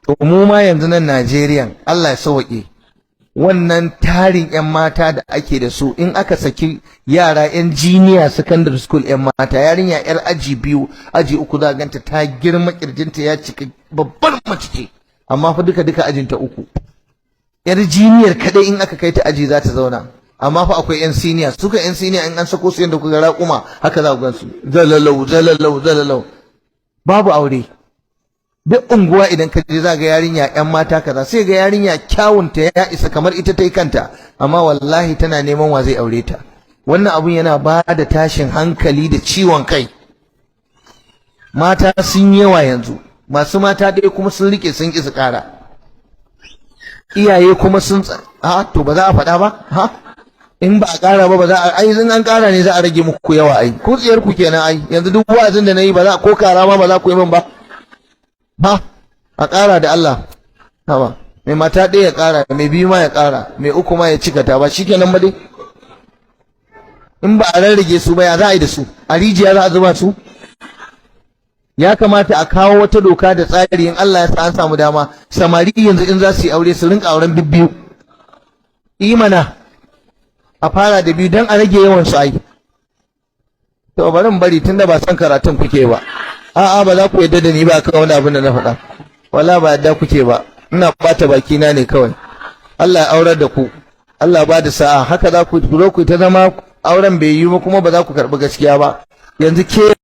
To, mu ma yanzu nan Najeriya, Allah ya sauke, wannan tarin 'yan mata da ake da su, in aka saki yara 'yan junior secondary school, 'yan mata, yarinya 'yar aji 2, aji 3, za ganta ta girma, kirjinta ya cika, babbar mace ce, amma fa duka duka ajinta 3. Yar junior kadai in aka kai ta aji za ta zauna, amma fa akwai 'yan senior. Suka 'yan senior in an sako su, yanda kuka raƙuma haka za ku gansu, zalalau zalalau zalalau, babu aure. Duk unguwa idan ka je, za ga yarinya yan mata kaza, sai ga yarinya kyawunta ya isa kamar ita ta yi kanta, amma wallahi tana neman wa zai aure ta. Wannan abun yana ba da tashin hankali da ciwon kai. Mata sun yawa yanzu, masu mata ɗaya kuma sun rike, sun ƙi su ƙara. Iyaye kuma sun, ha, to ba za a faɗa ba. Ha, in ba a ƙara ba, ba za a ai, in an ƙara ne za a rage muku yawa. Ai ko tsiyar ku kenan. Ai yanzu duk wa'azin da na yi, ba za ko kara ma ba za ku yi min ba. Ha, a ƙara da Allah. Haba, mai mata 1 ya ƙara, mai 2 ma ya ƙara, mai 3 ma ya cika ta, ba shikenan ba dai? In ba a rarrage su ba, ya za a yi da su? A rijiya za a zuba su? Ya kamata a kawo wata doka da tsari. In Allah ya sa an samu dama, samari yanzu in za su yi aure, su rinka auren bibbiyu imana, a fara da 2 don a rage yawan su. Ai to bari in bari, tunda ba son karatun kuke ba. A'a, ba za ku yadda da ni ba akan wani abin da na faɗa. Wala ba yadda kuke ba, ina bata baki na ne kawai. Allah ya aurar da ku, Allah ba da sa'a. Haka za ku zo ku ta zama, auren bai yi ba, kuma ba za ku karɓi gaskiya ba. Yanzu ke